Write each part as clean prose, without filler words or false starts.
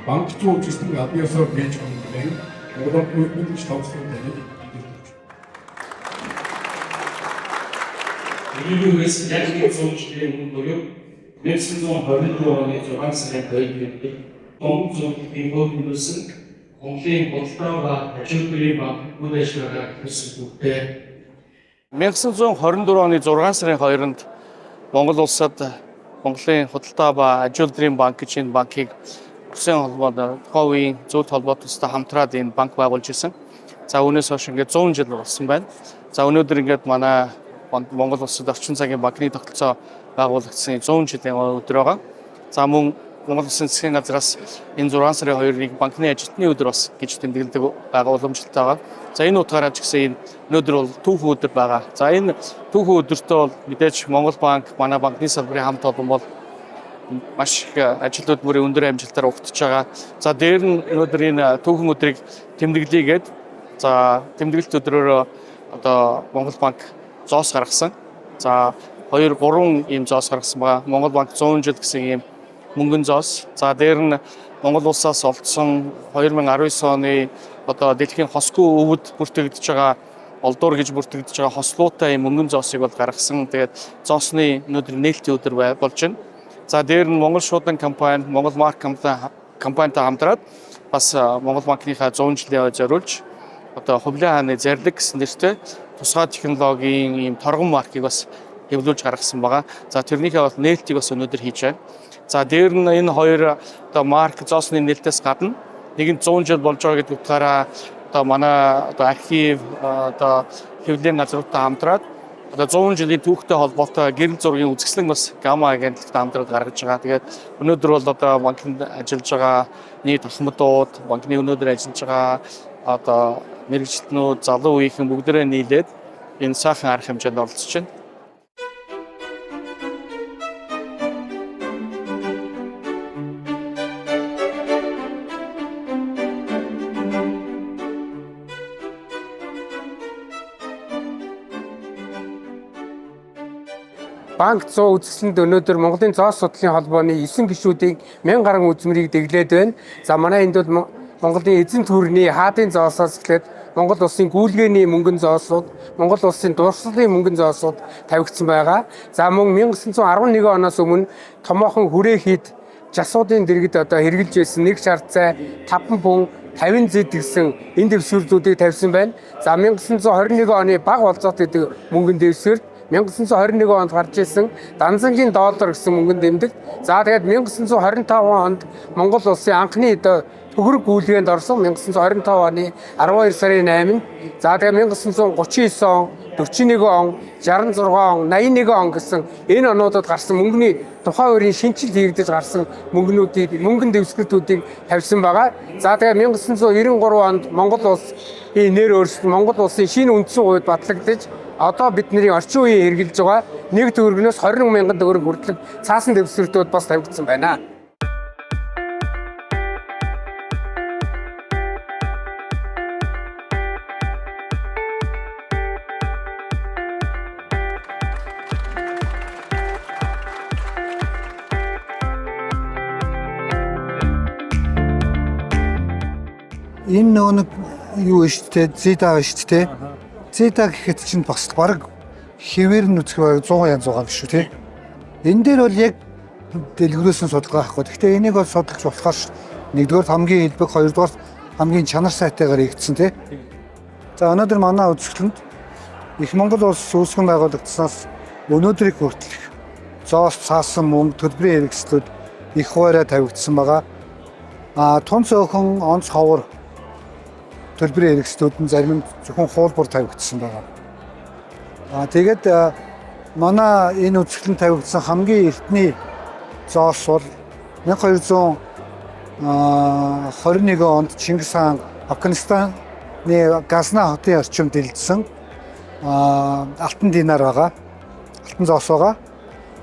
Банк 100 үзэсгэлэнг албан ёсоор нээж өгөх хэмээн Монгол Банкны хөдөлгч товчлон танид мэдээлж. Энүүгээс яг нэг 100 жилийн өмнө буюу 1924 оны 6 сарын 2-нд Монгол зөвлөлийн хувь нөлөөсөн Монголын худалдаа ба аж үйлдвэрийн банк үйл ажиллагаа эхэлсэн түүхтэй. 1924 оны 6 сарын 2-нд Монгол улсад Монголын худалдаа ба аж үйлдвэрийн банк гэж энэ банкыг Оросын холбоод тухайн үеийн зүйт холбоотойтой хамтраад энэ банк байгуулж ирсэн. За үүнээс хойш ингээд 100 жил болсон байна. За өнөөдөр ингээд манай Монгол улсад орчин цагийн банкны тогтолцоо байгуулагдсан 100 жилийн өдөр байгаа. За мөн Монгол Улсын засгийн газраас энэ 6 сарын 2-ыг банкны ажилтны өдөр бас гэж тэмдэглэдэг байгаа, уламжлалтай байгаа. За энэ утгаараа ч гэсэн энэ өнөөдөр бол түүхэн өдөр байгаа. За энэ түүхэн өдөртөө бол мэдээж Монгол банк, манай банкны салбарын хамт олон бол маш их ажилтнууд бүрийн өндөр амжилтаар угтж байгаа. За дээр нь өнөөдөр энэ түүхэн өдрийг тэмдэглэгээд, за тэмдэглэлт өдрөөрөө одоо Монгол банк зоос гаргасан. За 2 3 ийм зоос гаргасан байгаа. Монгол банк 100 жил гэсэн ийм мөнгөн зоос. За дээр нь Монгол улсаас олдсон 2019 оны одоо дэлхийн хосгүй өвөд бүртгэгдэж байгаа, олдуур гэж бүртгэгдэж байгаа хослуутай ийм мөнгөн зоосыг бол гаргасан. Тэгээд зоосны өнөөдөр нээлтийн өдөр болж байна. За дээр нь Монгол шуудан компани, Монгол Марк компанитай хамтраад бас Монгол банкныхаа 100 жилийн зориулж одоо Хубилай хааны зарлиг гэсэн нэртэй тусгай технологийн ийм торгон маркийг бас хэвлүүлж гаргасан байгаа. За тэрнийхээ бол нээлтийг бас өнөөдөр хийж байна. За дээр нь энэ хоёр одоо марк зоосны нээлтээс гадна нэг нь 100 жил болж байгаа гэдэг утгаараа одоо манай одоо архив, одоо хэвлэлийн газруудтай хамтраад одоо 100 жилийн түүхтэй холбоотой гэрэл зургийн үзэсгэлэн бас Гама агентлагтай хамтраад гаргаж байгаа. Тэгээд өнөөдөр бол одоо банкнд ажиллаж байгаа нийт ахмадууд, банкны өнөөдөр ажиллаж байгаа одоо мэргэжилтнүүд, залуу үеийнхэн бүгдээрээ нийлээд энэ сайхан арга хэмжээнд оролцож байна. Банк 100 үзэсгэлэнд өнөөдөр Монголын зоос судлалын холбооны 9 гишүүдийн 1000 гаруй үзмэрийг дэглээд байна. За манай энд бол Монголын эзэн төрний хаадын зоосоос эхлээд Монгол улсын гүйлгээний мөнгөн зоосууд, Монгол улсын дурсгалын мөнгөн зоосууд тавигдсан байгаа. За мөн 1911 оноос өмнө томоохон хүрээ хийд жасуудын дэргэд одоо хэрэгжилж байсан нэг шар цай, 5 пүн, 50 зэд гэсэн энэ дэвсгэрдүүдийг тавьсан байна. За 1921 оны баг болзоот гэдэг мөнгөн дэвсгэрт, 1921 онд гарч ирсэн Данзангийн доллар гэсэн мөнгөн дэмдэг. За тэгээд 1925 онд Монгол улсын анхны одоо төгрөг гүйлгээнд орсон 1925 оны 12 сарын 8-нд. За тэгээд 1939 он, 41 он, 66 он, 81 он гэсэн энэ онуудад гарсан мөнгөний тухайн үеийн шинэчил хийгдэж гарсан мөнгөнүүдийг, мөнгөн дэвсгэртүүдийг тавьсан байгаа. За тэгээд 1993 онд Монгол улсын нэр өөрчлөлт, Монгол улсын шинэ үндсэн хууль батлагдаж одоо бидний орчин үеийн хэрэгжилж байгаа нэг төгрөгнөөс 20 мянган төгрөг хүртэлх цаасан дэвсгэртүүд бас тавигдсан байна. Энэ нөгөө нэг юу шүү дээ, Зита шүү дээ. Зита гэхэд чинь бас баг хэвээр нь үзэх баг 100 янз байгаа юм шүү тий. Энэ дээр бол яг дэлгэрүүлсэн судалгаа авахгүй. Гэхдээ энийг бол судалж болохоор нэгдүгээр хамгийн элбэг, хоёрдугаар хамгийн чанар сайтайгаар хийгдсэн тий. За өнөөдөр манай үзэсгэлэнд их Монгол улс үүсгэн байгуулагдсанаас өнөөдрийг хүртэлх зоос, цаасан мөнгө, төлбөрийн хэрэгслүүд их хуваараа тавигдсан байгаа. А тун цөөхөн онц ховор төлбөрийн хэрэгслүүд нь, зарим нь зөвхөн хуулбар тавигдсан байгаа. А тэгээд манай энэ үзэсгэлэнд тавигдсан хамгийн эртний зоос бол 1221 онд Чингис хаан Афганистаны Газна хотын орчимд дэлдсэн алтан динар байгаа. Алтан зоос байгаа.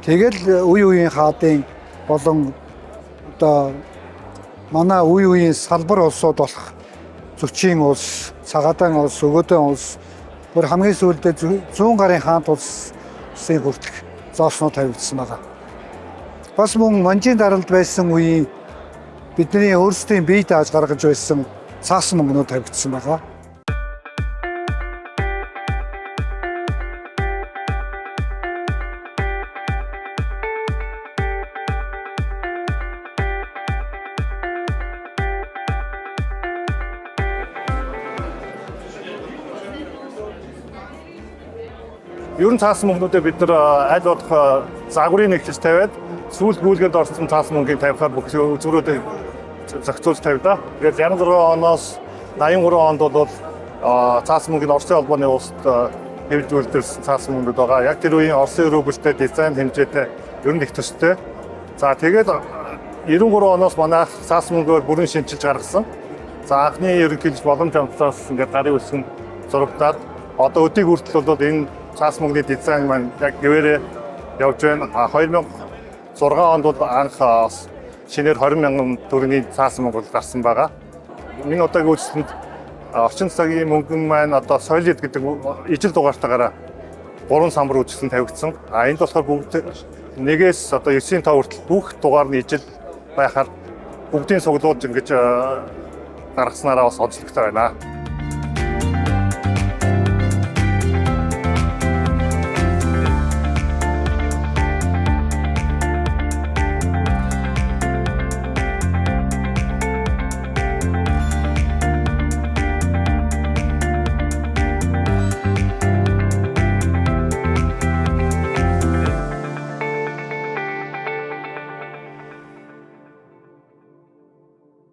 Тэгэл үе үеийн хаадын болон одоо манай үе үеийн салбар улсууд болох Зүчийн улс, Цагаадан улс, Өгөөдөн улс, бүр хамгийн сүүлдээ зүүн гарын хаант улсын хүртэлх зооснууд тавигдсан байгаа. Бас мөн Манжийн даралд байсан үеийн Бидний өөрсдийн бие дааж гаргаж байсан цаасан мөнгнүүд тавигдсан байгаа. Ер нь цаасан мөнгнүүдээ бид нар аль болох загварын нэгтгэж тавиад сүүл гүйлгээнд орсон цаасан мөнгийг тавихаар бүх үзмрүүдээ зохицуулж тавилаа. Тэгээд 66 оноос 83 онд бол цаасан мөнгөний Оросын холбооны улсад хэвлэж үйлдвэрлэсэн цаасан мөнгөд байгаа. Яг тэр үеийн Оросын рубльтэй дизайн хэмжээтэй ер нь их төстэй. За тэгээд 93 оноос манайх цаасан мөнгөөр бүрэн шинчилж гаргасан. За анхны ерөнхийлөгч боломж амтаас ингээд гарын үсгэн зурагдаад одоо өдийг хүртэл бол энэ цаас мөнгөний дизайн маань яг хэвээрээ явж байна. 2006 онд бол анх шинээр 20 мянган төгрөгийн цаасан мөнгө бол гарсан байгаа. Энэ удаагийн үйлчлэлэнд орчин цагийн мөнгөн маань одоо solid гэдэг ижил дугаартаагаараа 3 самбар үйлчлэн тавигдсан. А энд болохоор бүгд нэгээс одоо 9-ийн 5 хүртэл бүх дугаар нь ижил байхаар бүгдийн суглуулж ингэж гаргаснараа бас онцлогтой байна.